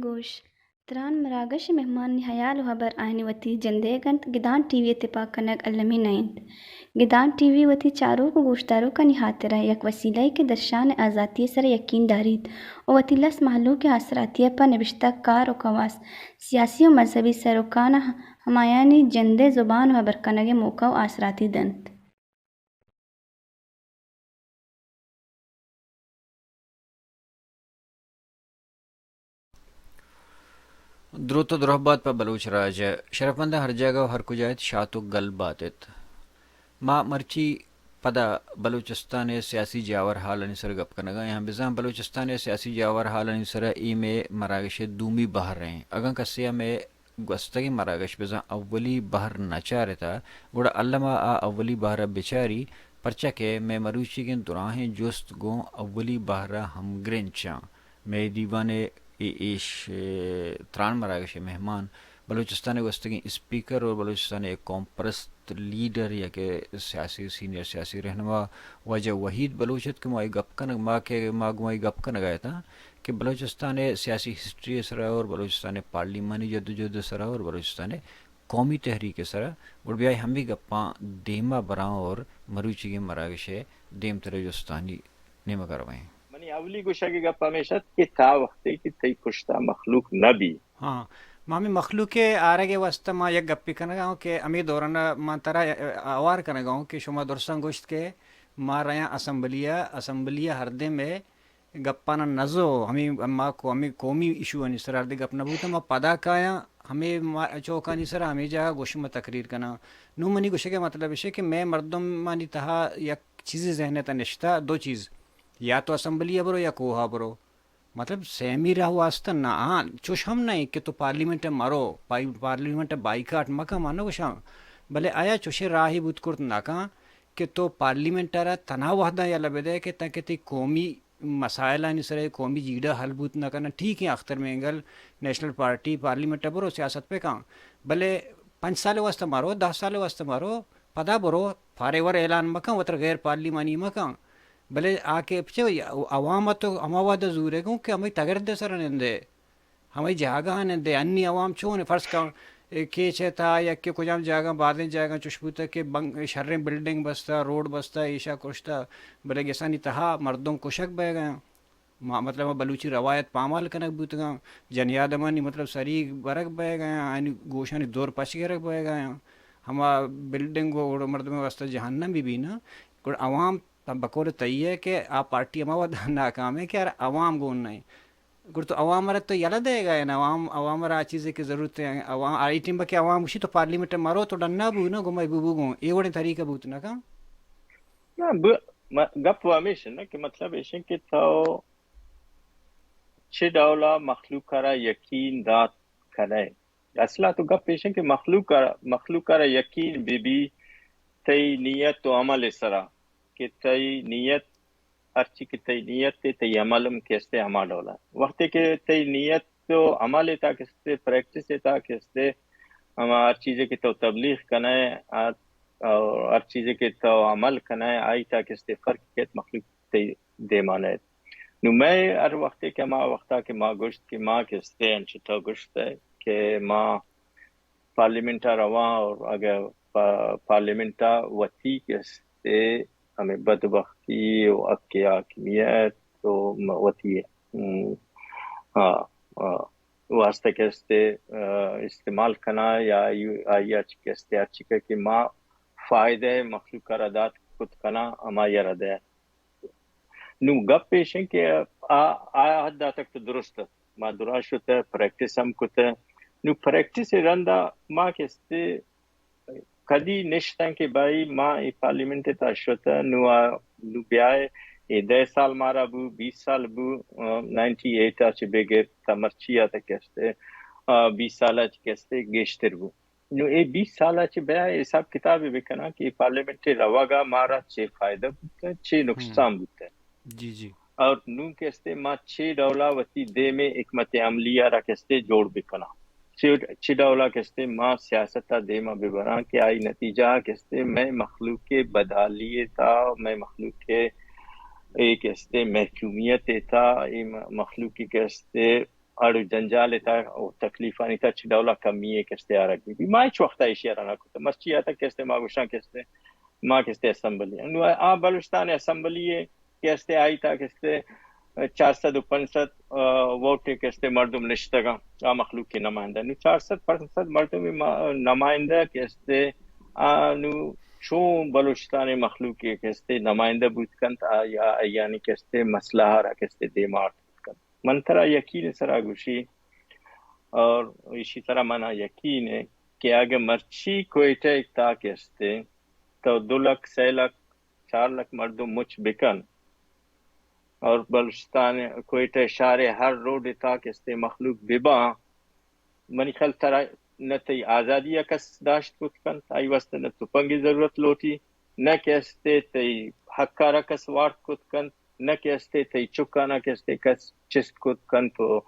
گوش، تران مراگش ءِ مہمانانی ہیال ءُ ہبر آیانی وتی جندئیگ اَنت، گدان ٹی وی ءِ تپاک کنگ المی نہ اِنت۔ گدان ٹی وی وتی چاروک ءُ گوشداروکانی ہاترا یک وسیلہ یے کہ درشان ءِ آزاتی ءِ سرا یقین داریت ءُ وتی لس مہلوک ءِ آسراتی ءَ پہ نبشتہ کار ءُ کواس، سیاسی ءُ مذہبی سروکاں ہمایانی جند ءِ زبان ءُ ہبر کنگ ءِ موقع ءُ آسراتی دنت۔ دروت ءُ درہبات پہ بلوچ راج ءَ۔ شرفمنداں، ہر جاگہ ءُ ہر کجا ات، شات ءُ گل بات ات۔ ما مرچی پدا بلوچستان ءِ سیاسی جاور حالانی سر ءَ گپ کنگ ءَ آں۔ بزاں بلوچستان ءِ سیاسی جاور حالانی سر ءَ اے مئے مراگش ءِ دومی بہر ایں۔ اگاں کسے ءَ مئے گوستگیں مراگش بزاں اولی بہر نہ چارتہ، گڑا الم ءَ آ اولی بہر ءَ بچاری، پرچا کہ مئے مروچیگیں دراہیں جست گوں اولی بہر ءَ ہمگرنچ آں۔ مئے دیوان ءِ اے ایش، اے، تران مراگش ءِ مہمان بلوچستان ءِ گوستگیں اسپیکر اور بلوچستان ءِ قوم پرست لیڈر یا کہ سیاسی، سینئر سیاسی رہنما واجہ وحید بلوچ ات کہ ما اے گپ کنگ، ما کہ ما گوں آئی گپ کنگ ءَ اتاں کہ بلوچستان ءِ سیاسی ہسٹری ءِ سرا اور بلوچستان ءِ پارلیمانی جدوجہد ءِ سرا اور بلوچستان ءِ قومی تحریک ءِ سرا، گڑا بیائے ہمے گپاں دیما براں اور مروچیگیں مراگش ءِ دیمتر ءِ جستانی نیمگ ءَ رویں۔ منی اولی گوشگ ءِ گپ ہمیش ات کہ تا وختے کہ تئی پشتا مخلوق نہ بی۔ ہاں، ما ہمے مخلوق ءِ آرگ ءِ واستہ ما یک گپے کنگ ءَ اوں کہ ہمے دوران ءَ ما ترا اوار کنگ ءَ اوں کہ شما درساں گوشت کہ ما رایاں اسمبلی ءَ، اسمبلی ءَ ہردیں مئے گپاں نہ نزو، ہمے ما کو-، ہمے قومی ایشوانی سرا ہردیں گپ نہ بوتاں، ما پدا کایاں ہمے ما-، چوکانی سرا ہمے جاگہ گوش ما تقریر کناں۔ نوں منی گوشگ ءِ مطلب اش کہ مئے مردمانی تہا یک چیزے ذہن ءِ تہا نشتہ، دو چیز، یا تو اسمبلی ءَ برو یا کوہ ءَ برو۔ مطلب سیمی راہ واستہ نہ، ہاں، چوش ہم نہ کہ تو پارلیمنٹ ءَ مرو، پائی-، پارلیمنٹ ءَ بائیکاٹ مکن، ما نہ گوشاں، بلے آیا چوشیں راہے بوت کرت نہ کن کہ تو پارلیمنٹ ءَ را تنا وہداں یلہ بدے کہ تاکہ تئی قومی مسائلانی سرا، قومی جیڑہ حل بوت نہ کنن۔ ٹھیک ہے، اختر مینگل، نیشنل پارٹی، پارلیمنٹ ءَ برو، سیاست بکن، بلے پنچ سال واستہ مرو، دہ سال واستہ مرو، پدا برو، فار ایور اعلان مکن، وترا غیر پارلیمانی مکن۔ بلے آ کہ پچے عوام ءَ تو ہما وہد ءَ زورے گوں کہ ہمے تگرد ءِ سرا نندے، ہمے جاگہ ءَ نندے۔ انی عوام چون، فرض کن، اے کیچ ءِ تہا یا کہ کجام جاگہ، بازیں جاگہ چوش بوتہ کہ بنگ-، شریں بلڈنگ بستہ، روڈ بستہ، ایشا کشتہ، بلے گسانی تہا مردم کشگ بئیگ ءَ۔ ما-، مطلب، ما بلوچی روایت پامال کنگ بوتگاں، جنی آدمانی، مطلب، سری برگ بئیگ ءَ، آیانی گوشانی دور پچ گرگ بئیگ ءَ، ہما بلڈنگ و گڑا مردم واسطہ جہنم بہ بی نا۔ گڑا عوام بقول تئی ہے کہ آ پارٹی ہما وہد ناکام ہے کہ آرا عوام گون نہیں۔ گڑا تو عوام را تو یلہ دئیگ ءَ ئے نا، عوام، عوام را آ چیزے کہ ضرورت ہے، عوام، آ ٹیم کہ عوام گوشی تو پارلیمنٹ مرو تو ڈنا بو نا، گمائی بو بو گون، اے وڑیں طریقہ بوت نہ کن۔ نہ، ب-، م-، گپ و ہمیش ہے نا کہ مطلب ایش ہے کہ تو چہ ڈولا مخلوق ءَ را یقین دات کنئے۔ اصلا تو گپ ایش انت کہ مخلوق ءَ، مخلوق ءَ را یقین بہ بی تئی نیت و عمل ءِ سرا کہ تئی نیت، ہرچی کہ تئی نیت ءِ، تئی عمل ہم کہ استے ہما ڈولا۔ وقتی کہ تئی نیت و عمل ءِ تہا کہ استے، پریکٹس ءِ تہا کہ استے، ہما ہر چیزے کہ تو تبلیغ کنئے، آ، اور ہر چیزے کہ تو عمل کنئے، آئی تہا کہ استے فرق کیت، مخلوق تئی دیما نئیت۔ نوں مئے ہر وختے کہ ہما وختا کہ ما گوشت کہ ما کہ استے انچو تو گوشت کہ ما پارلیمنٹ ءَ رواں اور اگہ پا-، پارلیمنٹ ءَ وتی کہ استے ہمے بدبختی و حق حاکمیت و م-، وتی، م، آ، آ، واسطہ کہ استے، آ، استعمال کناں یا آئی، آئی ءَ چہ کہ استے ہرچی کہ، کہ ما فائدہ مخلوق ءَ را دات کت کناں، ہمائی ءَ را دئے۔ نوں گپ ایش انت کہ آ، آ حد ءَ تک تو درست ات۔ ما دراہ شتہ، پریکٹس ہم کتہ، نو پریکٹس ءِ رندا ما کستے کدی نشتاں کہ بھائی ما اے پارلیمنٹ ءِ تہا شتہ، نو آ، نو بیائے، اے دہ سال مارا بو، بیست سال بو، آ، نائنٹی ایٹ ءَ چہ بگر تا مرچی ءَ تک کستے، آ، بیست سال ءَ چہ کستے گیشتر بو۔ نو اے بیست سال ءَ چہ بیا حساب کتاب بکناں کہ اے پارلیمنٹ ءِ روگ ءَ مارا چے فائدہ بوتہ، چے نقصان بوتہ۔ جی، جی۔ اور نوں کہ استے ما چے ڈولا وتی دیم ءِ حکمت عملی ءَ را کہ استے جوڑ بکناں۔ چے، چے ڈولا کہ استے ما سیاست ءَ دیم ءَ ببراں کہ آئی نتیجہ کہ استے مئے مخلوق ءِ بدحالی ءِ تا، مئے مخلوق ءِ اے کہ استے محکومیت ءِ تا، اے م-، مخلوق ءِ کہ استے اڑ و جنجال ءِ تا و تکلیفانی تا چے ڈولا کمی ءِ کہ استے آرگ بی۔ ما ہچ وقت ایشی ءَ را نہ کتہ۔ مرچی آتا کہ استے ما گوشاں کہ استے ما کہ استے اسمبلی۔ نوں آ بلوچستان اسمبلی ءِ کہ استے آئی تا کہ استے چار سد و پنچ سد، آ، ووٹ کہ استے مردم نشتگاں، آ مخلوق کے نمائندہ۔ نوں چار سد پنچ سد مردم ما-، نمائندہ کہ استے، آ، نوں چون بلوچستان مخلوق کے کہ استے نمائندہ بوت کنت، آ، یا، یعنی کہ استے مسئلہ را کہ استے دیما آرت بوت کنت۔ من ترا یقین سرا گوشی، اور ایشی سرا منا یقین ہے کہ اگہ مرچی کوئٹہ ءِ تا کہ استے، تو دو لکھ، سئے لکھ، چار لکھ مردم مچ بکن اور بلوچستان ءِ کوئٹہ شہر ءِ ہر روڈ ءِ تا کہ استے مخلوق بباں، منی خیال ترا نہ تئی آزادی ءَ کس داشت کت کنت، آئی واسطہ نہ تپنگی ضرورت لوٹی، نہ کہ استے تئی حق ءَ را کس وارت کت کنت، نہ کہ استے تئی چکانا کہ استے کس چست کت کنت و،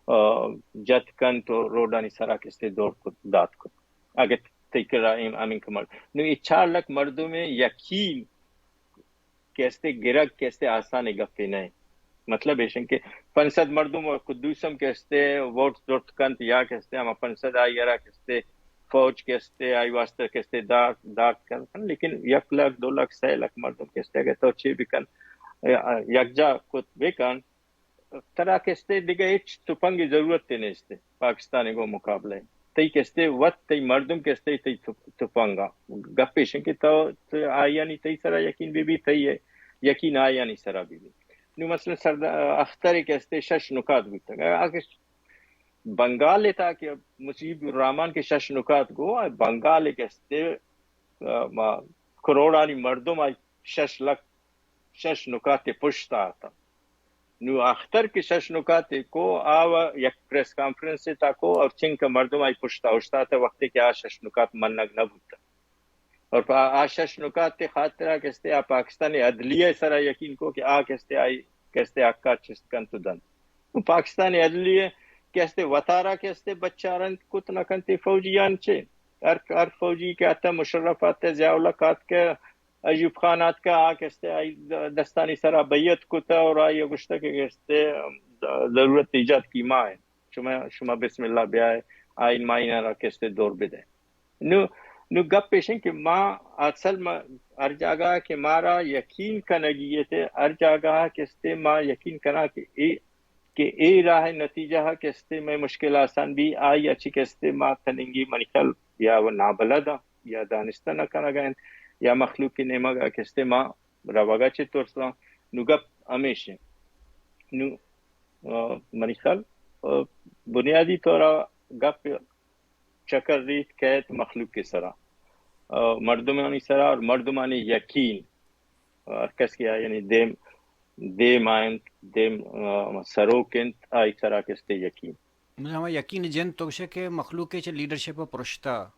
آ، جت کنت و روڈانی سرا کہ استے دور کت، دات کت۔ اگہ تئی کرا ایم-، ہمینکہ مر-، نوں اے چار لکھ مردم ءِ یقین کہ استے گرگ کہ استے آسان گپے نہ۔ مطلب ایشن کہ پنچ سد مردم و قدوسم کہ استے ووٹ زرت کنت یا کہ استے ہما پنچ سد آئی را کہ استے فوج کہ استے آئی واسطہ کہ استے دار، دارت کنت، لیکن یک لکھ، دو لکھ، سئے لکھ مردم کہ استے اگہ تو چے بکن، یکجا کت بکن، ترا کہ استے دگہ ہچ تپنگی ضرورت نیست پاکستان گو مقابلہ۔ تئی کہ استے وت تئی مردم کہ استے تئی تپ-، تپنگا۔ گپ ایش کہ تو، تو آیانی تئی سرا یقین بی بی، تئی یقین آیانی سرا بی بی۔ نوں مثلاً سردار اختر کہ استے شش نکات بوتگ۔ اگہ بنگال تا کہ مجیب الرحمان کہ شش نکات گو، بنگال کہ استے، آ، ما کروڑانی مردم آئی شش لکھ، شش نکات پشت آتا۔ نوں اختر کہ شش نکات کو، آ و یک پریس کانفرنس تا کو اور چنکہ مردم آئی پشت اوشتاتا وقتی کہ آ شش نکات منگ نہ بوتا۔ اور پہ آ شش نکات خاطرا کہ استے آ پاکستان عدلیہ سرا یقین کو کہ آ کہ استے آئی کہ استے حقا چست کنت و دنت۔ نوں پاکستان عدلیہ کہ استے وتارا کہ استے بچارنت کت نہ کنت فوجیان چے۔ ہر، ہر فوجی کہ آتا، مشرف آتا، ضیاء الحق آتکہ، ایوب خان آتکہ، آ کہ استے آئی د-، دستانی سرا بیعت کتہ اور آئی گوشتہ کہ استے ضرورت ایجاد کی ما ہے۔ شما، شما بسم اللہ بیائے، آئین مائین را کہ استے دور بدے۔ نوں، نوں گپ ایش انت کہ ما اصل ما ہر جاگہ کہ مارا یقین کنگی ہے، ہر جاگہ کہ استے ما یقین کنا کہ اے، کہ اے راہ نتیجہ کہ استے مئے مشکل آسان بی، آئی اچی کہ استے ما تننگی منی خیال یا و نابلد آں، یا دانستہ نہ کنگا انت، یا مخلوق نیمگا کہ استے ما روگا چہ ترساں۔ نوں گپ ہمیش انت۔ نوں، آ، منی خیال، آ، بنیادی طورا گپ چکر ریت کئیت مخلوق کے سرا، آ، مردمانی سرا اور مردمانی یقین، آ، ہر کس کہ آ، یعنی دیم، دیم آئنت، دیم، آ، سروک انت، آئی سرا کہ استے یقین۔ مطلب ہما یقین جند تو گوشے کہ مخلوق چہ لیڈرشپ پرشتہ،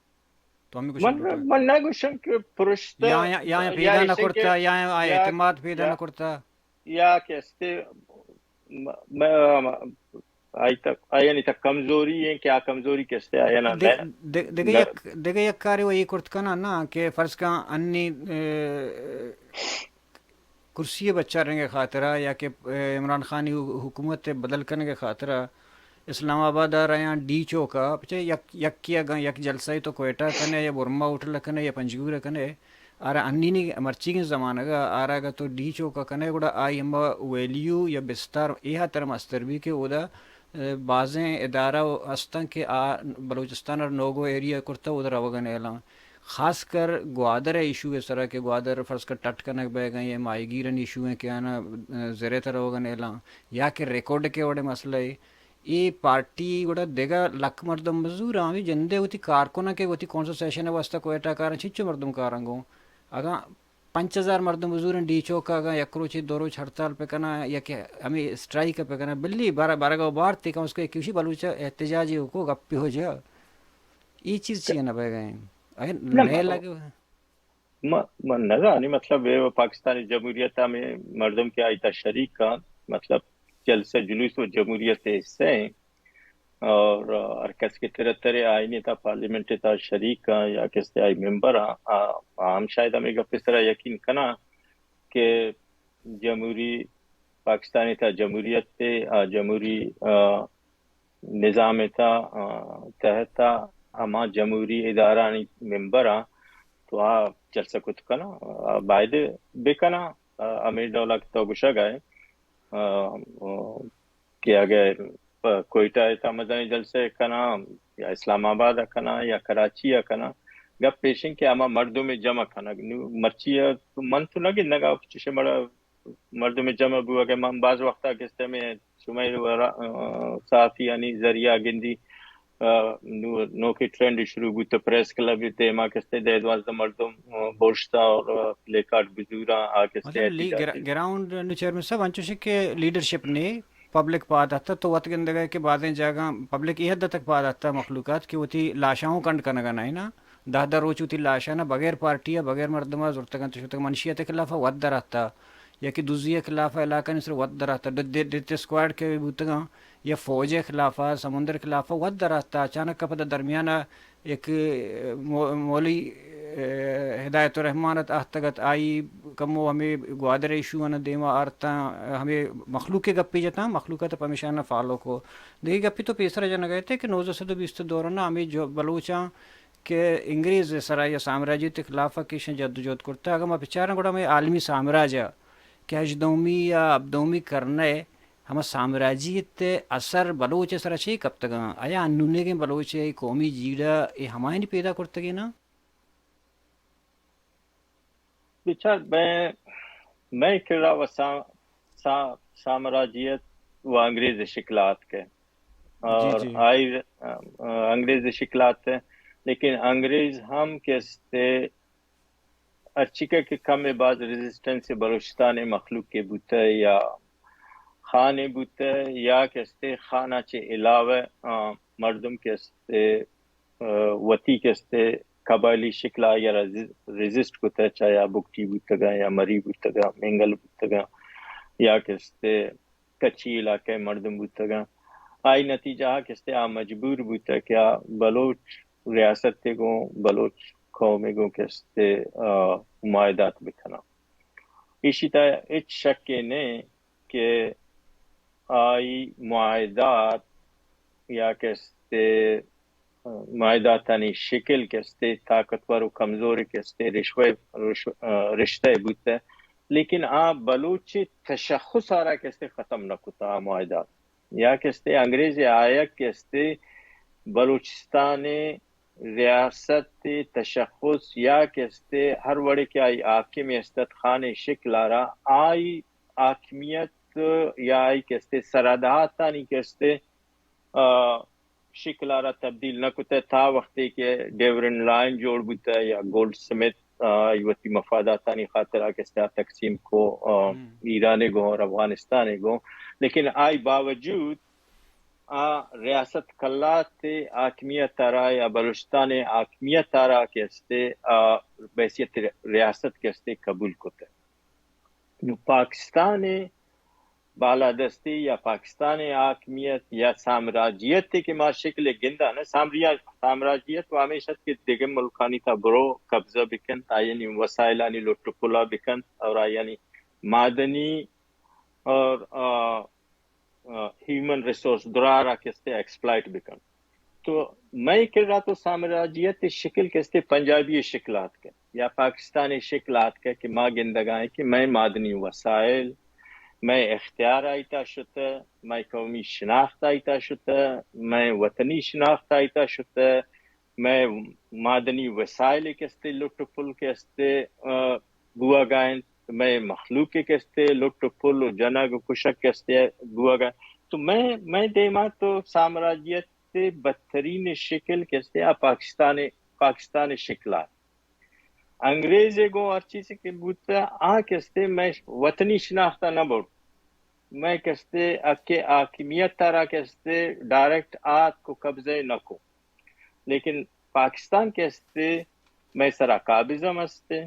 تو ہمیں گوشے من، لوٹے؟ من نہ گوشم کہ پرشتہ یا، یا، یا یا پیدا نہ ایشن کرتا، کہ یا، یا یا، اعتماد پیدا یا نہ کرتا۔ یا کہ استے م-، م-، آئی تک، آیانی تک کمزوری ہیں کہ آ کمزوری کہ استے آیانا دے-، نہ، دے-، دگہ نہ۔ یک، دگہ یک کارے و اے کرت کنا نا کہ فرض کن انی، اے، کرسی بچارنگ خاطرا یا کہ، اے، عمران خانی حکومت بدل کنگ خاطرا اسلام آباد ء رایاں ڈی چوک ء، پچے یک، یکے اگاں یک جلسہ ء تو کوئٹہ ء کن ئے یا برما ہوٹل ء کن ئے یا پنجگور ء کن ئے، آرا انّی نی مرچیگیں زمانگ ء آرا اگاں تو ڈی چوک ء کن ئے گڑا آئی ہما ویلیو یا بستار اے ہاتر مستر بی کہ اودا، ء، بازیں ادارہ ہستاں کہ آ بلوچستان ء نوگو ایریا کرتہ اودا روگ ء نیلاں۔ خاص کر گوادر ء ایشو ء سرا کہ گوادر فرض کر ٹٹ کنگ بئیگ ء یا ماہیگیرانی ایشو ء کہ آناں، ء، زر ء تہ روگ ء نیلاں یا کہ ریکارڈ کے وڑے مسئلہ ء اے پارٹی گڑا دگہ لک مردم بزور، آمی جندے وتی کارکناں کہ وتی کونسل سیشن ءِ واستہ کوئٹہ کاراں، چنچو مردم کاراں گوں؟ اگاں پنچ ہزار مردم بزورن ڈی چوک ءَ، اگاں یک روچے دو روچ ہڑتال پہ کناں یا کہ ہمے اسٹرائیک پہ کناں، بلی بر-، برگ ءُ بارت، کم از کم ایشی بلوچ احتجاجے کو گپے ہو جا۔ اے چیز چی نہ بیگ ءَ؟ اگر نہ، نئے ما، لگ ما، ما نزانی، مطلب، اے پاکستانی جمہوریت ہمے مردم کہ آئی تا شریک کن، مطلب، جلسہ جلوس و جمہوریت ءِ حصہ ہیں۔ اور ہر کس کہ ترے ترے آئینی تا پارلیمنٹ تا شریک کن یا کس آئی ممبر ہاں، آ، آ ہم شاید ہمیں گپ سرا یقین کنا کہ جمہوری پاکستانی تا جمہوریت تے، آ، جمہوری، آ، نظام تا، آ، تحت تا ہما جمہوری ادارانی ممبر آ تو آ جلسہ کت کنا، آ، باید بکنا، آ، ہمیں ڈولا کہ تو گشگ ہے، آ، آ، کہ اگہ پہ کوئٹہ تا مزنیں جلسہ کنا یا اسلام آباد کنا یا کراچی کنا، گپ پیشن کہ ہما مردم جمع کنا۔ نو مرچی من تو نہ گندگا چشے مڑا مردم جمع بوگ ءَ، من باز وقتا گشتہ میں شمئے ورا، آ، صحافیانی ذریعہ گندی، آ، نو-، نوکیں ٹرینڈ شروع بوت، پریس کلب دیما کستے دہ دوازدہ مردم، آ، بوشتا اور، آ، پلے کارڈ بزورا آ کستے مطلب لی-، احتجاج گر-، گراؤنڈ نو چیئرمین صاحب انچوش کہ لیڈرشپ نے پبلک پاد اتہ تو وت گندگا کہ بازیں جاگہ پبلک اے حد تک پاد اتہ مخلوقات کہ وتی لاشاں کنڈ کنگا نہ نا۔ دہ دہ روچ وتی لاشاں بغیر پارٹی ءَ، بغیر مردم ءَ زرتگ انت، شتگ، منشیات ءِ خلاف ءَ وت در آتہ، یا کہ دزی ءِ خلاف ءَ علاقہ نی سر وت در آتہ، ڈ-، ڈ-، ڈیتھ اسکواڈ کہ بوتگاں یا فوج ءِ خلاف ءَ، سمندر ءِ خلاف ءَ وت در آتہ۔ اچانک ءَ پدا درمیان ءَ یک، مو-، مولوی، اے، ہدایت الرحمان ات آہتگ ات، آئی کمو ہمے گوادر ایشو آناں دیما آرتاں، ہمے مخلوق ءِ گپے جتاں، مخلوق ءَ پمیشان فالو کو۔ دگہ گپے تو پیسر جنگ ءَ ات کہ نوزدہ سد و بیست ءِ دوران ءَ ہمے جو بلوچاں کہ انگریز ءِ سرا یا سامراجیت ءِ خلاف ءَ کہ ایشاں جدوجہد کرتہ، اگاں ما بچاراں گڑا ہمے عالمی سامراج ءَ کہ ہژدہمی یا ہبدہمی کرن ءَ ہما سامراجیت ءِ اثر بلوچ ءِ سرا چے کپتگاں؟ آیا انونیگیں بلوچ ءِ قومی جیڑہ اے ہمایانی پیدا کرتگیناں؟ بچار، میں، میں کرا و سا-، سا-، سامراجیت و انگریز شکلات کے۔ جی، اور جی۔ آئی، آ، آ، انگریز شکلات ہے، لیکن انگریز ہم کستے ہرچی کہ، کہ کم باز ریزسٹنس بلوچستان مخلوق کے بوتے یا خانے بوتے یا کستے خانہ چے علاوہ، آ، مردم کستے، آ، وتی کستے قبائلی شکل آئی را ریزسٹ کتے، چاہے آ بگٹی بوتگا یا مری بوتگا، مینگل بوتگا یا کستے کچی علاقہ مردم بوتگاں۔ آئی نتیجہ آ کستے آ مجبور بوتہ کہ آ بلوچ ریاست گوں بلوچ قوم گوں کستے، آ، معاہدات بکناں۔ ایشی تا ہچ شکے نے کہ آئی معاہدات یا کستے معاہداتانی شکل کستے طاقتور و کمزور کستے رشوہ، رش-، آ، رشتہ بوتہ، لیکن آ بلوچ تشخص آرا کستے ختم نہ کتا آ معاہدات۔ یا کستے انگریز آیگ کستے بلوچستان ریاست تشخص یا کستے ہر وڑے کہ آئی حاکم استت خان شکل آرا آئی حاکمیت یا آئی کستے سرحداتانی کستے آ، شکل آرا تبدیل نہ کتہ تا وقتے کہ ڈیورنڈ لائن جوڑ بوتہ یا گولڈ سمتھ، آ، آئی وتی مفاداتانی خاطر آ کستے آ تقسیم کو، آ، ہم۔ ایران گوں اور افغانستان گوں۔ لیکن آئی باوجود آ ریاست کلات حاکمیت آرا یا بلوچستان حاکمیت آرا کستے، آ، بحیثیت ریاست کستے قبول کتہ۔ نو پاکستان بالادستی یا پاکستان حاکمیت یا سامراجیت کہ ما شکل گندان، سامریا-، سامراجیت و ہمیش ات کہ دگہ ملکانی تا برو قبضہ بکنت، آیانی وسائلانی لٹ و پلا بکنت اور آیانی معدنی اور، آ، آ، ہیومن ریسورس درارا کستے ایکسپلائٹ بکنت۔ تو مئے کرا تو سامراجیت شکل کستے پنجابی شکل آتکہ یا پاکستانی شکل آتکہ کہ ما گندگائیں کہ مئے معدنی وسائل، مئے اختیار آئیتا شتہ، مئے قومی شناخت آئیتا شتہ، مئے وطنی شناخت آئیتا شتہ، مئے معدنی وسائل کستے لٹ و پل کستے، آ، بوگا انت، مئے مخلوق کستے لٹ و پل و جنگ و کشگ کستے بوگا۔ تو میں میں دیما تو سامراجیت بدترین شکل کستے آ پاکستان پاکستان شکلا انگریز گوں ہر چیز کہ بوتا آ کستے میں وطنی شناختا نہ بڑ میں کستے اکے حاکمیت تارا کستے ڈائریکٹ آت کو قبضے نہ کو لیکن پاکستان کستے میں سرا قابض ہم استے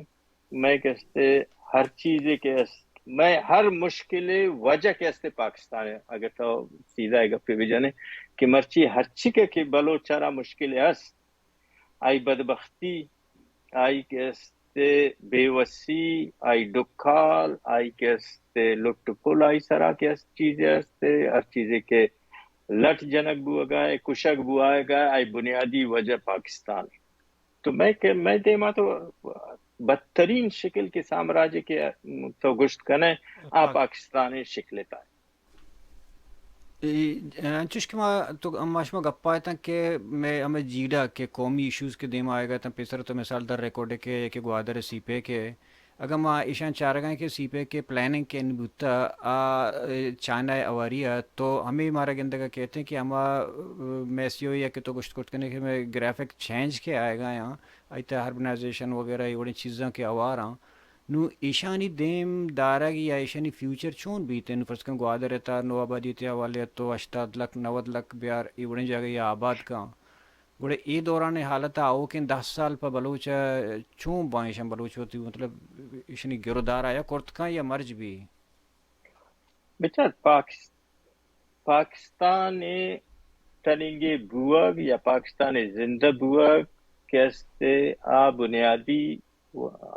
میں کستے ہر چیزے کہ است میں ہر مشکل وجہ کہ استے پاکستان اگر تو سیدھا گپے بجنے کہ مرچی ہر چی کہ کہ بلوچ را مشکل است آئی بدبختی آئی کہ استے بے وسی آئی ڈکال آئی کہ استے لٹ پل آئی سرا کہ است چیزے استے ہر چیزے کہ لٹ جنگ بوگا ہے کشگ بوگا ہے آئی بنیادی وجہ پاکستان ہے تو میں کہ میں دیما تو بدترین شکل کے سامراج کے تو گشت کنے آ پاکستان شکل تا انچوش کہ ما تو ما شما گپا اتاں کہ میں ہمیں جیڈا کہ قومی ایشوز کے دیما آئے گا تاں پیسر تو مثال در ریکارڈ کے کہ گوادر سی پے کے اگاں ما ایشاں چارگاں کہ سی پیک ءِ پلاننگ کن بوتہ آ چائنا ءِ ہواری ءَ، تو ہمے مارا گندگ ءَ کیت کہ ہما میسیو یا کہ تو گوشت کرت کنے کہ مئے گرافک چینج کہ آیگ ءَ آں، آئی تہ ءَ ہربنائزیشن وغیرہ اے وڑیں چیزاں کہ ہوار آں، نوں ایشانی دیم دارگ یا ایشانی فیوچر چون بیت؟ نوں فرض کن گوادر ءِ تہ ءَ نوآبادی ءِ حوالے ءَ تو ہشتاد لکھ نود لکھ بیار اے وڑیں جاگہ ءَ آباد کن، گڑا اے دوران ءِ حالت ءَ آؤکیں دہ سال پہ بلوچ ءَ چون باں ایشاں بلوچ وتی مطلب ایشانی گرودار ءَ یا کرت کن یا مرج بی؟ بچار پاکس-، پاکستان ءِ ٹننگے بوگ یا پاکستان ءِ زندہ بوگ کہ است آ بنیادی،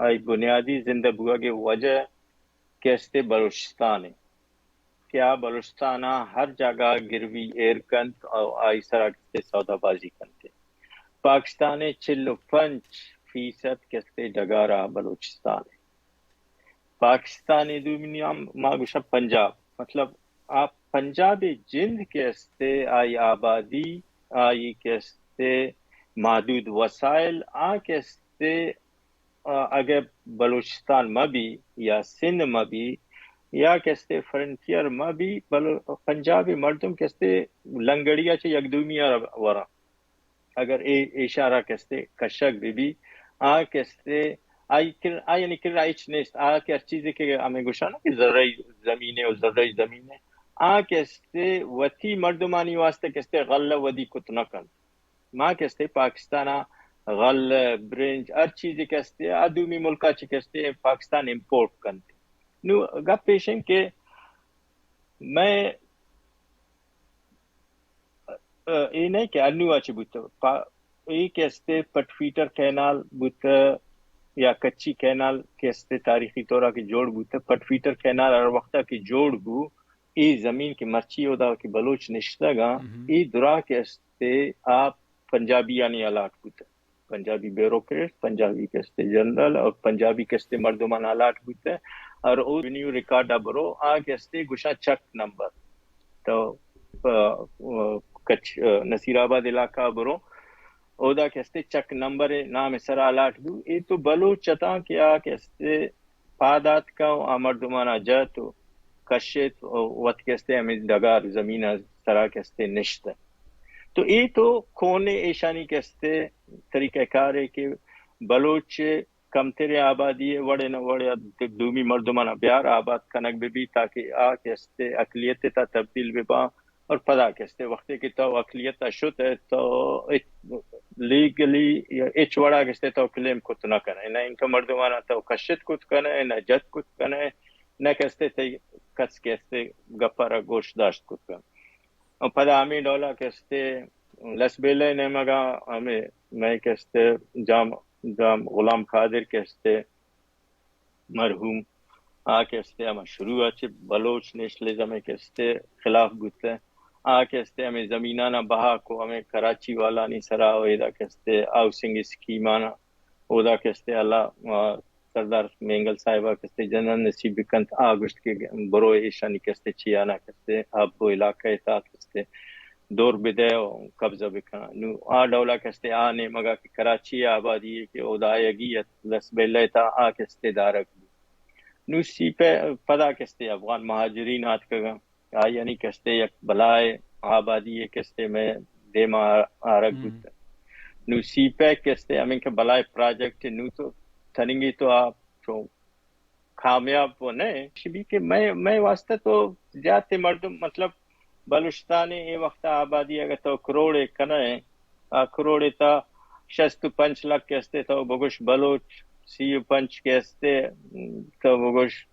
آئی بنیادی زندہ بوگ ءِ وجہ کہ است بلوچستان ءِ کہ آ بلوچستان ءَ ہر جاگہ گروی ایر کنت ءُ آئی سرا کستے سودا بازی کنت۔ پاکستان ءِ چل ءُ پنچ فیصد کستے ڈگار ءَ بلوچستان ءِ۔ پاکستان ءِ دومی نیام ما گوشاں پنجاب، مطلب آ پنجاب ءِ جند کہ استے آئی آبادی آئی کہ استے محدود وسائل آ کہ استے آ، اگہ بلوچستان مہ بی یا سندھ مہ بی یا کستے فرنٹیئر مہ بی، بلو-، پنجابی مردم کستے لنگڑی ءَ چہ یک دومی ءَ ورا۔ اگر اے، اے شہر ءَ کستے کشگ بہ بی، آ کستے آئی کر-، آ یعنی کرا ہچ نیست۔ آ کہ ہر چیزے کہ ہمیں گوشاں نا کہ زرعی زمینے و زرعی زمینے، آ کستے وتی مردمانی واسطے کستے غلہ ودی کت نہ کنت۔ ما کہ استے پاکستان ءَ غلہ، برنج، ہر چیزے کہ استے آ دومی ملک ءَ چہ کہ استے پاکستان امپورٹ کنت۔ نو گپ ایش انت کہ میں اے نہ کہ انو ءَ چہ بوتہ، پا-، اے کہ استے پٹ فیٹر کینال بوتہ یا کچی کینال کہ استے تاریخی طور ءَ کہ جوڑ بوتہ، پٹ فیٹر کینال ہر وقت ءَ کہ جوڑ بو، اے زمین کہ مرچی اودا کہ بلوچ نشتگ آں، اے درا کہ استے آ پنجابیانی الاٹ بوتہ۔ پنجابی بیوروکریٹ، پنجابی کستے جنرل اور پنجابی کستے مردمان الاٹ بوتہ۔ اور او ریونیو ریکارڈ ءَ برو، آ کستے گوشاں چک نمبر۔ تو، آ، آ، کچ-، آ، نصیر آباد علاقہ ءَ برو، اودا کستے چک نمبر نام سرا الاٹ بو۔ اے تو بلوچ اتاں کہ آ کستے پاد آتکاں و آ مردمانا جت و کشت و وت کستے ہمے ڈگار زمین ء سرا کستے نشت۔ تو اے تو کون ایشانی کستے طریقہ کارے کہ بلوچ کمتریں آبادی ء وڑے نہ وڑے دومی مردمانا بیار آباد کنگ بہ بیت تاکہ آ کستے اقلیت تا تبدیل بہ باں۔ اور پدا کستے وقتے کہ تو اقلیت ء شت ء تو لیگلی ہچ وڑا کستے تو کلیم کت نہ کن ئے، نہ اینکہ مردمانا تو کشت کت کن ئے، نہ جت کت کن ئے، نہ کستے تئی کس کستے گپارا گوش داشت کت کن۔ اور پدا ہمیں ڈولا کستے لس بیلہ نیمگا ہمیں میں کستے جام، جام غلام قادر کستے مرحوم آ کستے ہما شروع ء چہ بلوچ نیشنلزم ء کستے خلاف بوتہ، آ کستے ہمے زمینانا بہا کو ہمے کراچی والانی سرا و ایدا کستے ہاؤسنگ اسکیمانا اودا کستے اللہ، آ، سردار مینگل صاحبا کستے جنرل نصیب بکنت، آ گوشت کہ برو ایشانی کستے چیانا کستے آبو علاقہ تا کستے دور بدے و قبضہ بکناں۔ نو آ ڈولا کستے آ نیمگا کہ کراچی آبادی ہے کہ اودا آیگی ات لس بیلہ تا آ کستے دارگ بو۔ نو سی پہ پدا کستے افغان مہاجرین آتکگاں۔ آئی یعنی کستے یک بلائے آبادی کستے میں دیما آرگ بوت۔ نو سی پیک کستے ہمیں کہ بلائے پروجیکٹ نو تو تننگی تو آپ چو کامیاب وہ نہ شبی کہ میں میں واسطہ تو زیادہ مردم مطلب بلوچستان اے وقت آبادی اگر تو کروڑے کنے آ کروڑے تا شست و پنچ لکھ کستے تو بگوش بلوچ، سی و پنچ کستے تو بگوش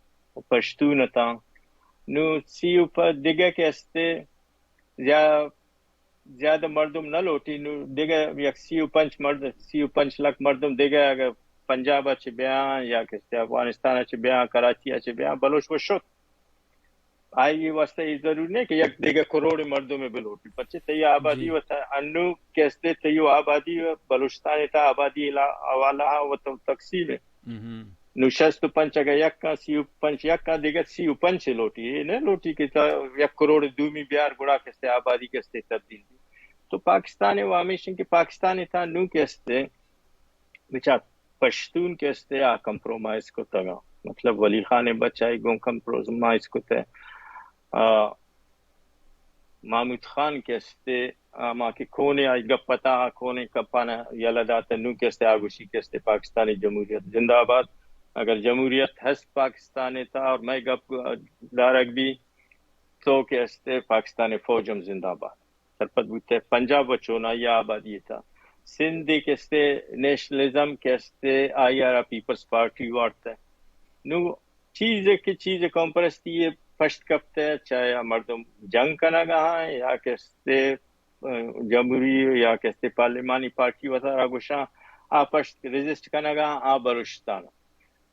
پشتون تاں۔ نو سی و پنچ دگہ کہ استے زیا-، زیادہ مردم نہ لوٹی، نو دگہ یک سی و پنچ مرد، سی و پنچ لکھ مردم دگہ اگر پنجاب چہ بیاں یا کہ استے افغانستان چہ بیاں، کراچی چہ بیاں، بلوچ و شت۔ آئی واسطہ یہ ضرور نہیں کہ یک دگہ کروڑ مردم بلوٹی، پچے تئی آبادی وتا انو کہ استے تئی آبادی بلوچستان تا آبادی حوالہ و تقسیم ہے۔ نو شست و پنچ اگہ یک کن، سی و پنچ یک کن، دگہ سی و پنچ لوٹی۔ اے نہ لوٹی کہ تا یک کروڑ دومی بیار گڑا کستے آبادی کستے تبدیل بی۔ تو پاکستان و ہمیشن کہ پاکستان تا نو کستے بچار پشتون کستے آ کمپرومائز کتگا۔ مطلب ولی خان بچائی گوں کمپرومائز کتے۔ آ، محمود خان کہ استے، ہما کہ کونے آئی گپ پتا، کونے کپانا یلہ داتا، نو کہ استے آ گوشی کہ استے پاکستانی جمہوریت زندہ باد۔ اگر جمہوریت ہست پاکستان تا اور میں گپ دارگ بی تو کہ استے پاکستانی فوج ہم زندہ باد۔ سرپد بوتے پنجاب و چونائی آبادی تا۔ سندھ کہ استے نیشنلزم کہ استے آئی آرا پیپلز پارٹی وارتے۔ نو چیزے کہ چیز قوم پرستی پشت کپتے، چاہے آ مردم جنگ کنگا ہاں یا کہ استے، اه، جمہوری یا کہ استے پارلیمانی پارٹی وتارا گوشاں، آ پشت ریزسٹ کنگا ہاں، آ بلوچستان۔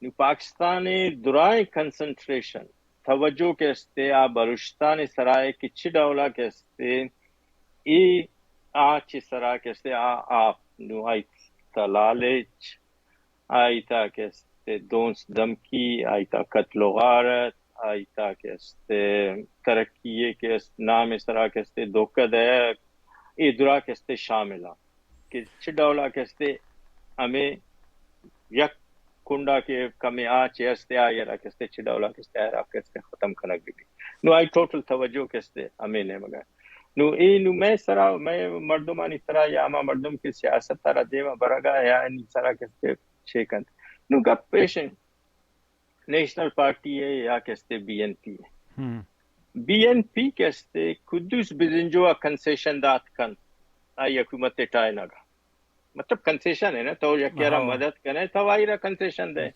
نو پاکستان درائیں کنسنٹریشن، توجہ کہ استے آ بلوچستان سرائے کہ چھ ڈولا کہ استے، اے آ چھ سرا کہ استے آ، آ، نو آئی تا لالچ، آئی تا کہ استے دونس دمکی، آئی تا قتل و غارت، آئی تا کہ استے ترقی کہ است نام سرا کہ استے دھوکہ دئیگ، اے درا کہ استے شامل آں کہ چہ ڈولا کہ استے ہمیں یک کنڈا کہ کمے آ چہ استے آئی را کہ استے چہ ڈولا کہ استے آئی را کہ استے ختم کنگ بی۔ نو آئی ٹوٹل توجہ کہ استے ہمیں نیمگا۔ نو اے نو میں سرا، میں مردمانی سرا یا ہما مردم کہ سیاست را دیما برگا یا انی سرا کہ استے چے کنت۔ نو گپ پیش انت، نیشنل پارٹی ہے یا کہ استے بی این پی ہے۔ بی این پی کہ استے قدوس بزنجو کنسیشن دات کنت، آئی حکومت ٹائنگا۔ مطلب کنسیشن ہے نا، تو یکی را مدد کنے تو آئی را کنسیشن دے۔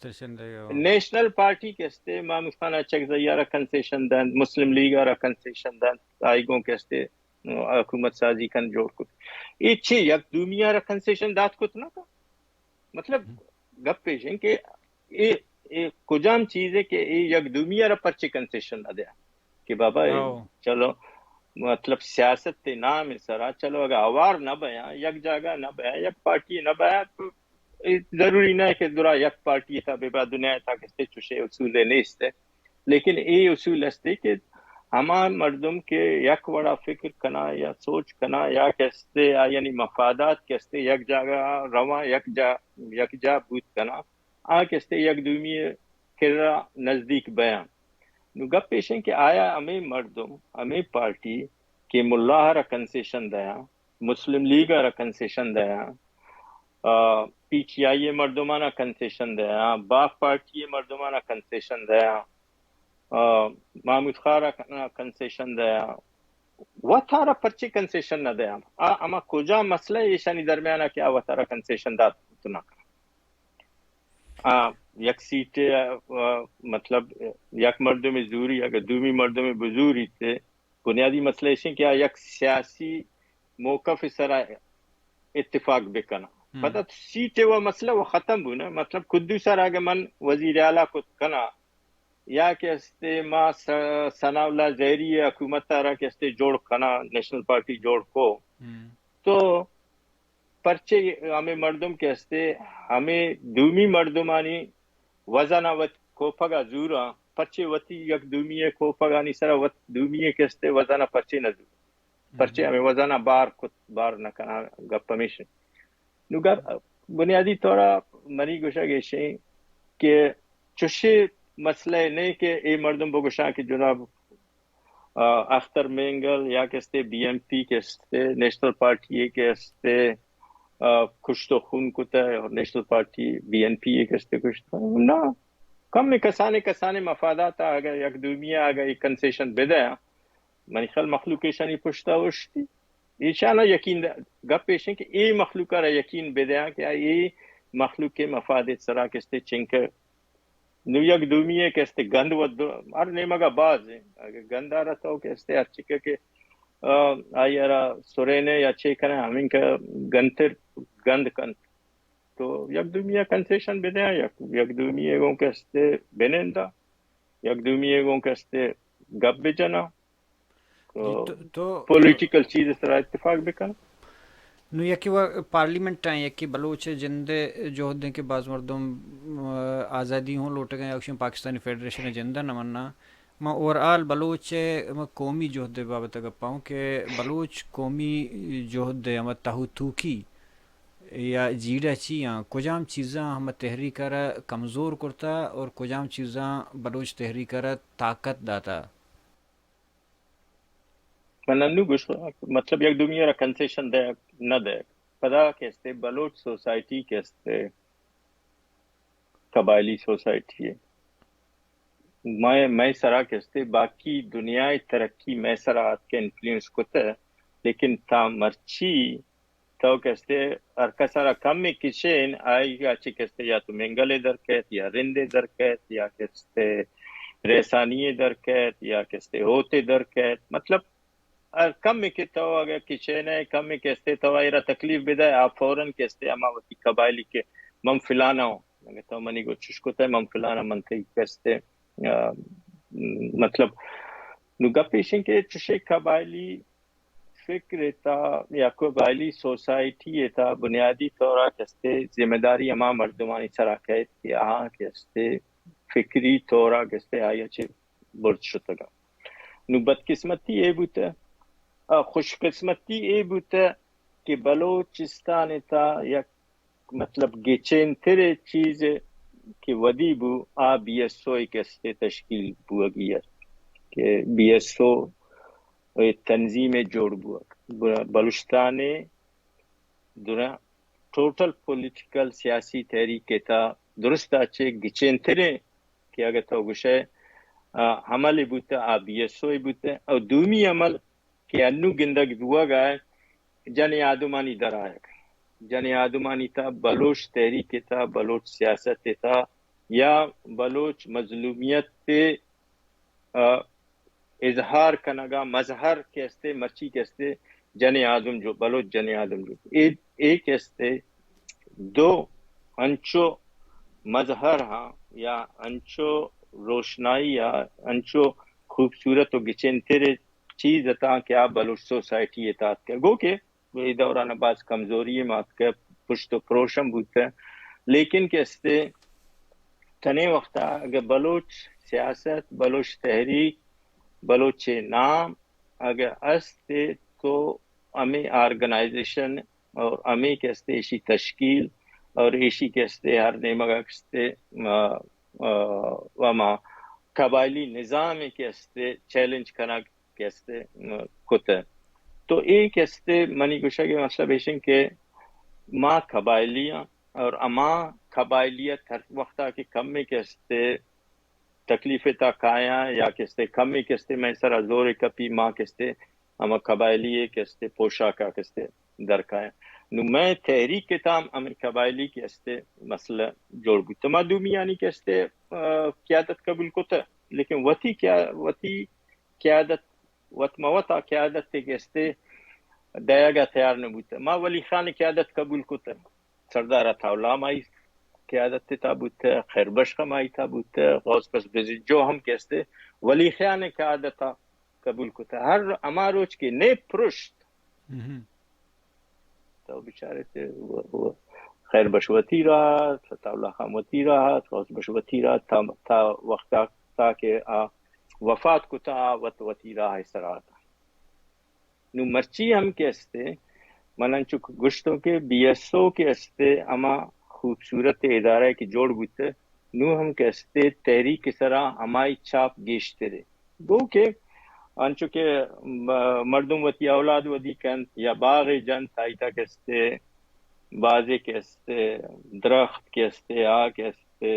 نیشنل پارٹی کہ استے محمود خان اچک زئی را کنسیشن دنت، مسلم لیگ را کنسیشن دنت، آئی گوں کہ استے حکومت سازی کن جوڑ کت۔ اے چے یک دومی را کنسیشن دات کت نہ کا؟ مطلب گپ پیش ہیں کہ اے، اے کجام چیز ہے کہ اے یک دومی را پرچے کنسیشن نہ دیا کہ بابا اے چلو مطلب سیاست تے نام سرا چلو اگر اوار نہ بیاں، یک جاگہ نہ بیاں، یک پارٹی نہ بیاں تو اے ضروری نہ ہے کہ درا یک پارٹی تا بے بعد دنیا تا کہ چوشے اصول نیست ہے۔ لیکن اے اصول استے کہ ہما مردم کہ یک وڑا فکر کنا یا سوچ کنا یا کہ استے آ یعنی مفادات کہ استے یک جاگہ رواں، یک جا، یک جا بوت کنا، آ کہ استے یک دومی کرا نزدیک بیاں۔ نو گپ پیش ہیں کہ آیا ہمیں مردم، ہمیں پارٹی کہ ملا را کنسیشن دیاں، مسلم لیگ را کنسیشن دیاں، آ، پی ٹی آئی مردمانا کنسیشن دیاں، باک پارٹی مردمانا کنسیشن دیاں، آ، محمود خان را کن-، کنسیشن دیاں، وتارا پرچے کنسیشن نہ دیاں؟ آ، ہما کجا مسئلہ ہے ایشانی درمیانا کہ آ وتارا کنسیشن دات نہ کن؟ آ، یک سیٹ، آ، مطلب، یک مردم زوری، اگر دومی مردم بزوری تے، بنیادی مسئلہ ایش انت کہ آ یک سیاسی موقف سرا اتفاق بکناں۔ پدا سیٹ و مسئلہ و ختم بو نا۔ مطلب قدوس را اگہ من وزیر اعلیٰ کت کناں یا کہ استے ما س-، ثناء اللہ زہری حکومت را کہ استے جوڑ کناں، نیشنل پارٹی جوڑ کو، تو پرچے ہمیں مردم کہ استے ہمیں دومی مردمانی وزن وت کوپگا زوراں، پرچے وتی یک دومی کوپگانی سرا وت دومی کہ استے وزن پرچے نہ زور؟ پرچے ہمیں وزن بار کت، بار نہ کناں، گپ ہمیش انت۔ نو گپ بنیادی طورا منی گوشگ ایش انت کہ چوشے مسئلہ نہیں کہ اے مردم بگوشاں کہ جناب آ، اختر مینگل یا کہ استے بی این پی کہ استے، نیشنل پارٹی کہ استے، آ، کشت و خون کتا ہے اور نیشنل پارٹی بی این پی کہ استے کشتا ہے۔ نا، کم کسانے، کسانے مفادات اگر یک دومی اگر ایک کنسیشن بدے، منی خیال مخلوق ایشانی پشتا اوشتی۔ ایشانا یقین د-، گپ ایشیں کہ اے مخلوق را یقین بدیاں کہ اے مخلوق کے مفاد سرا کہ استے چنکہ نو یک دومی ء کہ استے گند و دو-، ہر نیمگا باز ہیں۔ اگر گند آ رہتا ہو کہ استے ہر چکے کہ، آ، آئی را سرینے یا چے کنے ہمیں کہ گندتر گند کنت۔ تو یک دومی ء کنسیشن بدیاں، یک، یک دومی ء گوں کہ استے بنندا، یک دومی ء گوں کہ استے گپ بجنا۔ جی، تو، تو پولیٹیکل چیز سرا اتفاق بکن۔ نو یکی و پارلیمنٹ ہیں، یکی بلوچ جند جہد ہیں کہ باز مردم، آ، آزادی ہوں لوٹگا، یا اکشن پاکستانی فیڈریشن جند نہ منا۔ ما اوور آل بلوچ ما قومی جہد بابت گپاؤں کہ بلوچ قومی جہد ہم تہو توکی یا جیڑہ چی ہیں، کجام چیزاں ہم تحریک را کمزور کرتا اور کجام چیزاں بلوچ تحریک را طاقت داتا؟ من انو گوشت، مطلب، یک دومی را کنسیشن دے، نہ دے۔ پدا کہ استے بلوچ سوسائٹی کہ استے قبائلی سوسائٹی ہے۔ میں، میں سرا کہ استے باقی دنیا ترقی میں سرا آت کے انفلوئنس کتے، لیکن تا مرچی تو کہ استے ہر کس را کم کشین، آئی گا چی کہ استے یا تو منگلے در کیت، یا رندے در کیت، یا کہ استے ریسانی در کیت، یا کہ استے ہوتے در کیت۔ مطلب، ہر کم کہ تو اگر کشین ہے، کم کہ استے تو آئی را تکلیف بدے، آ فوراً کہ استے ہما وتی قبائلی کہ من فلانا ہوں، اگر تو منی گو چش کتے، من فلانا، من تئی کہ استے، آ، مطلب، نو گپ ایشیں کہ چشے قبائلی فکر ء تھا یا قبائلی سوسائٹی ء تھا بنیادی طور ء کہ استے ذمہ داری ہما مردمانی سرا کئیت کہ آہاں کہ استے فکری طور ء کہ استے آئی ء چہ برت شتگ۔ نو بدقسمتی اے بوتہ، آ، خوش قسمتی اے بوتہ کہ بلوچستان ء تھا یک مطلب گچین ترے چیز کہ ودی بو، آ بی ایس او ء کہ استے تشکیل بوگی ات کہ بی ایس او اے تنظیم جوڑ بوگ۔ ب-، بلوچستان ء دوران ٹوٹل پولیٹیکل سیاسی تحریک ء تھا درست ء چہ گچین تریں کہ اگہ تو گوشئے، آ، عمل بوتہ، آ بی ایس او بوتہ، او دومی عمل کہ انو گندگ بوگ ء جن آدمانی در آیگ، جن آدمانی تھا بلوچ تحریک ء تھا، بلوچ سیاست ء تھا یا بلوچ مظلومیت ء آ، اظہار کنگا مظہر کہ استے، مرچی کہ استے جن آدم جو، بلوچ جن آدم جو۔ اے، اے کہ استے دو انچو مظہر ہاں یا انچو روشنائی یا انچو خوبصورت و گچین ترے چیز اتاں کہ آ بلوچ سوسائٹی ء تحت کہ گو کہ اے دوران ء باز کمزوری ما اتکہ، پشت و پروش ہم بوتہ، لیکن کہ استے تنے وقت ء اگہ بلوچ سیاست، بلوچ تحریک، بلوچ نام اگہ استے تو ہمیں آرگنائزیشن اور ہمیں کہ استے ایشی تشکیل اور ایشی کہ استے ہر نیمگ ء کہ استے، آ، آ، ہما قبائلی نظام کہ استے چیلنج کنگ کہ استے، م، کتہ۔ تو اے کہ استے منی گوشگ ء مطلب ایشن کہ ما قبائلی آں اور اما قبائلیت ہر وقتا کہ کمے کہ استے تکلیف تا کایاں یا کہ استے کمے کہ استے میں سرا زور کپی، ما کہ استے اما قبائلی کہ استے پوشاکا کہ استے در کایاں۔ نو میں تحریک کے تام ہمیں قبائلی کہ استے مسئلہ جوڑ بوت۔ ما دومیانی کہ استے، آ، قیادت قبول کتہ، لیکن وتی قیا-، وتی قیادت وت ما وتا قیادت کہ استے دئیگا تیار نہ بوت۔ ما ولی خان قیادت قبول کت۔ سردار عطا اللہ مائی قیادت تا بوت، خیر بخش مائی تا بوت، غوث بخش بزنجو ہم کہ استے ولی خان قیادت قبول کت۔ ہر ہما روچ کہ نے پرشت، تو بیچارے تے و-، و-، خیر بخش وتی راہ ات، عطا اللہ خان وتی راہ ات، غوث بخش وتی راہ ات، تا، تا وقتا تا کہ آ وفات کتا، آ وت وتی راہ سرا ات۔ نو مرچی ہم کہ استے، من انچو گوشتوں کہ بی ایس او کہ استے، ہما خوبصورت ادارہ کہ جوڑ بوتے، نو ہم کہ استے تحریک سرا ہمائی چاپ گیشترے۔ گو کہ انچو کہ م-، مردم وتی اولاد ودی کنت یا باغے جنت، آئی تہا کہ استے بازے کہ استے درخت کہ استے، آ کہ استے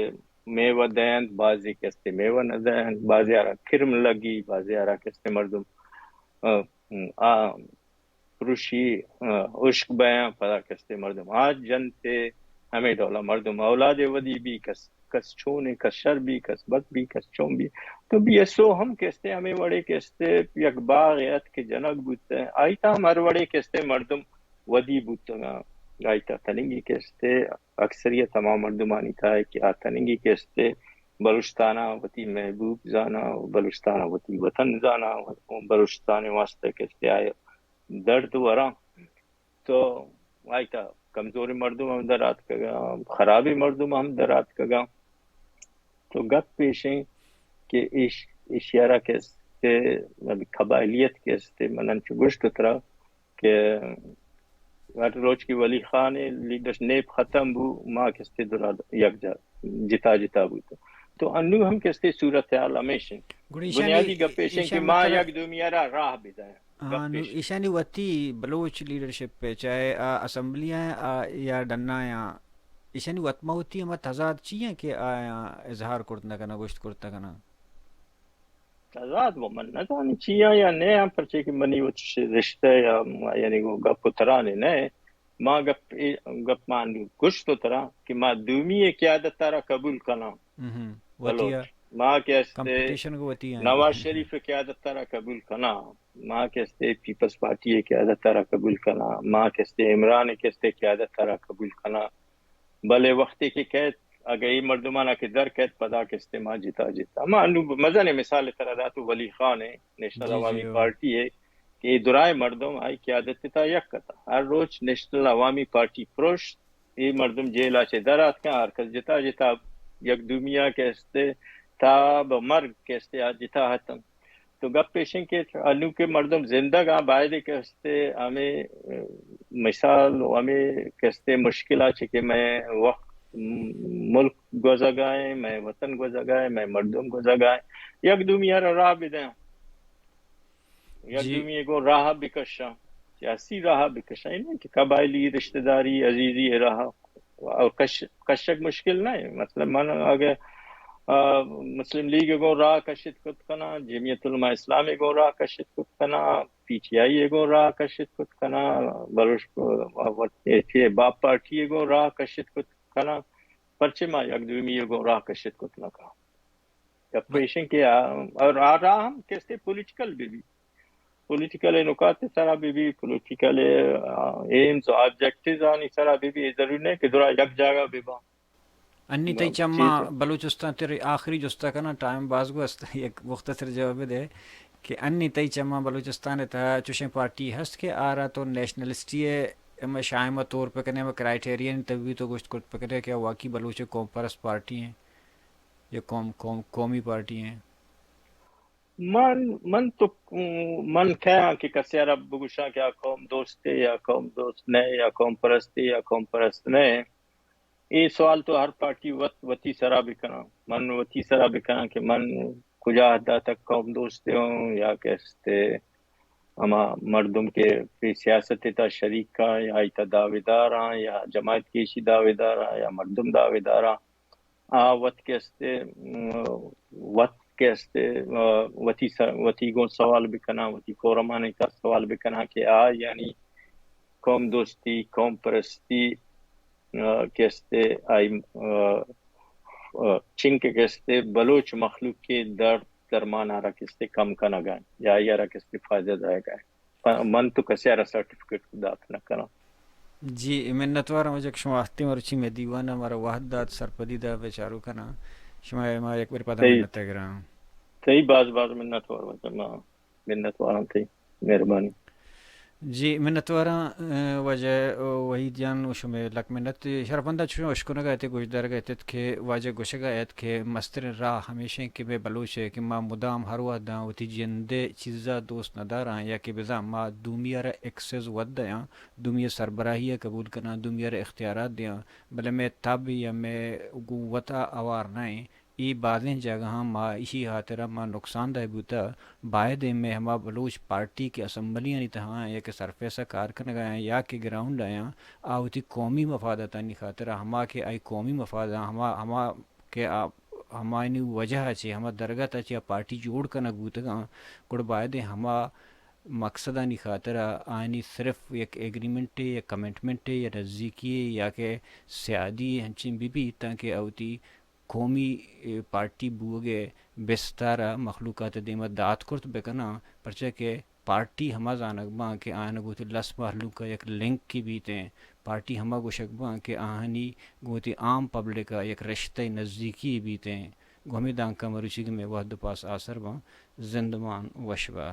میوہ دینت، بازے کہ استے میوہ نہ دینت، بازے آرا کرم لگی، بازے آرا کہ استے مردم، آ، آ، پروشی، آ، اشک بیاں، پدا کہ استے مردم آ جنتے، ہمے ڈولا مردم اولادے ودی بی، کس، کس چونے، کس شر بی، کس بد بی، کس چون بی۔ تو بی ایس او ہم کہ استے ہمے وڑے کہ استے یک باغے ات کہ جنگ بوتہ، آئی تہا ہم ہر وڑے کہ استے مردم ودی بوتگاں، آئی تہا تننگی کہ استے اکثریت ہما مردمانی تہا کہ آ تننگی کہ استے بلوچستان ءَ وتی محبوب زاناں و بلوچستان ءَ وتی وطن زاناں و بلوچستان ءِ واستہ کہ استے آ درد وراں۔ تو آئی تہا کمزوریں مردم ہم در آتکگاں، خرابیں مردم ہم در آتکگاں۔ تو گپ ایش انت کہ ایش، ایشی ءَ را کہ استے قبائلیت کہ استے، من انچو گوشت ترا کہ ہر روچ کہ ولی خان ءِ لیڈرشپ نیپ ختم بو، ما کہ استے درا یک جا جتا جتا بوت۔ تو انو ہم کہ استے صورتحال ہمیش انت۔ گڑا ایشانی، بنیادی گپ ایش انت کہ ایشان ما مطلب یک دومی ءَ را راہ بدئیں۔ ہاں، گپ نو ایش انت۔ ایشانی وتی بلوچ لیڈرشپ ءَ، چاہے آ اسمبلی ءَ آ یا ڈن ءَ آں، ایشانی وت ما وتی ہما تضاد چی انت کہ آیاں اظہار کرت نہ کناں، گوشت کرت نہ کناں؟ تضاد و من نہ زانی چی آں یا نہ آں، پرچے کہ منی وت رشتہ یا یعنی وہ گپ و ترانے نہ۔ ما گپ، گپ ما انو گوشت و ترا کہ ما دومی ءِ قیادت ءَ را قبول کناں۔ مہم۔ وتی بلوچ۔ ما کہ استے کمپٹیشن کو وتی آں۔ نواز شریف ءِ قیادت ءَ را قبول کناں، ما کہ استے پیپلز پارٹی ءِ قیادت ءَ را قبول کناں، ما کہ استے عمران ءِ کہ استے قیادت ءَ را قبول کناں۔ بلے وختے کہ کئیت، اگہ اے مردمانا کہ در کئیت، پدا کہ استے ما جتا جتا۔ ما انو مزنیں مثال ترا داتو ولی خان ءِ نیشنل جی، جی، عوامی او۔ پارٹی ءِ کہ اے درائیں مردم آئی قیادت ءِ تہا یک اتاں۔ ہر روچ نیشنل عوامی پارٹی پروشت، اے مردم جیل ءَ چہ در آتکاں، ہر کس جتا جتا یک دومی ءَ کہ استے تا بہ مرگ کہ استے آ جتا اتنت۔ تو گپ ایش انت کہ انو کہ مردم زندگ آں، باید کہ استے ہمے، اه، مثال و ہمے کہ استے مشکل ءَ چہ کہ مئے وقت، م-، ملک گوزگ ءَ ایں، مئے وطن گوزگ ءَ ایں، مئے مردم گوزگ ءَ ایں، یک دومی ءَ را راہ بدیاں۔ یک جی۔ دومی ءَ گوں راہ بکشاں، سیاسی راہ بکشاں، اے نہ کہ قبائلی رشتہ داری، عزیزی ءِ راہ۔ اور کش-، کشگ مشکل نہ ایں۔ مطلب من اگہ، آ، مسلم لیگ ءَ گوں راہ کشت کت کناں، جمعیت علماء اسلام ءَ گوں راہ کشت کت کناں، پی ٹی آئی ءَ گوں راہ کشت کت کناں، بلوچ، آ، وت-، اے چے باپ پارٹی ءَ گوں راہ کشت کت کناں، پرچے ما یک دومی ءَ گوں راہ کشت کت نہ کناں؟ گپ ایش انت کہ آ، اور آ راہ ہم کہ استے پولیٹیکل بہ بی، پولیٹیکل نکات سرا بہ بی، پولیٹیکل، آ، ایمز و آبجیکٹیوز آنی سرا بہ بی، اے ضروری نہ کہ درا یک جاگہ بہ باں۔ انی تئی چماں بلوچستان، تئی آخری جستا کناں، ٹائم باز گو است، یک مختصر جواب دے کہ انی تئی چماں بلوچستان ءِ تہا چوشیں پارٹی ہست کہ آرا تو نیشنلسٹی ءِ ہمے شاہمہ طور پہ کنے، ہمے کرائٹیرین تبی تو گوشت کرت پہ کنے کہ واقعی بلوچ قوم پرست پارٹی ایں؟ یا قوم، قوم، قومی پارٹی ایں؟ من، من تو، من کئے آں کہ کسے ءَ را بگوشاں کہ آ قوم دوست اے یا قوم دوست نہ اے یا قوم پرست اے یا قوم پرست نہ اے؟ اے سوال تو ہر پارٹی وت وتی سرا بکناں۔ من وتی سرا بکناں کہ من کجا حد ءَ تک قوم دوست اوں یا کہ استے ہما مردم کہ پہ سیاست ءِ تہا شریک آں یا آئی تہا دعویدار آں یا جماعت کہ ایشی دعویدار آں یا مردم دعویدار آں۔ آ وت کہ استے، م، وت کہ استے، م، وتی س-، وتی گوں سوال بکناں، وتی فورمانی تہا سوال بکناں کہ آ یعنی قوم دوستی، قوم پرستی، م، کہ استے آئی، م، م، چنکہ کہ استے بلوچ مخلوق ءِ درد درمان ءَ را کہ استے کم کنگ ءَ یا آئی ءَ را کہ استے فائدہ دئیگ ءَ۔ پ-، من تو کسے ءَ را سرٹیفکیٹ دات نہ کناں۔ جی، منتوار آں واجہ کہ شما ہستی مرچی مئے دیوان ءَ مارا وہد دات، سرپدی دات، بچارو کناں۔ شما ءَ ما یک بر پدا تئی، منت ءَ گراں۔ تئی باز باز منتوار واجہ، ما منتوار آں تئی، مہربانی۔ جی، منتوار آں، ءَ، واجہ وحید جان، شمئے لک منت۔ شرپندہ چشیں اشکنگ ءَ ات، گوشدارگ ءَ ات کہ واجہ گوشگ ءَ ات کہ مستریں راہ ہمیش انت کہ مئے بلوچ ءَ کہ ما مدام ہر وہد ءَ وتی جند ءِ چیزا دوست نہ داراں یا کہ بزاں ما دومی ءَ را ایکسس وت دیاں، دومی ءِ سربراہی ءَ قبول کناں، دومی ءَ را اختیارات دیاں، بلے مئے تب یا مئے گوں وت ءَ ہوار نہ ایں۔ اے بازیں جاگہاں ما ایشی ہاترا ما نقصان دہ بوتہ۔ باید ایں مئے ہما بلوچ پارٹی کہ اسمبلیانی تہا آں یا کہ سرفیس ءَ کار کنگ ءَ آں یا کہ گراؤنڈ ءَ آں، آ وتی قومی مفاداتانی خاطرا، ہما کہ آئی قومی مفاداں، ہما، ہما کہ آ، ہمایانی وجہ ءَ چہ، ہما درگت ءَ چہ آ پارٹی جوڑ کنگ بوتگ آں، گڑا باید ایں ہما مقصدانی خاطرا آیانی صرف یک ایگریمنٹے یا کمٹمنٹے یا نزیکی یا کہ سیادی انچیں بہ بیت تانکہ آ وتی قومی، اے، پارٹی بوگ ءِ بستار ءَ مخلوقات ءِ دیم ءَ دات کرت بہ کناں، پرچا کہ پارٹی ہما زانگ باں کہ آیان گوں وتی لس مہلوک ءَ یک لنکے بیت ایں، پارٹی ہما گوشگ باں کہ آہانی گوں وتی عام پبلک ءَ یک رشتہ نزیکی بیت ایں۔ گوں ہمے دانکاں مروچیگیں مئے وہد ءُ پاس آسر باں۔ زندمان وش با۔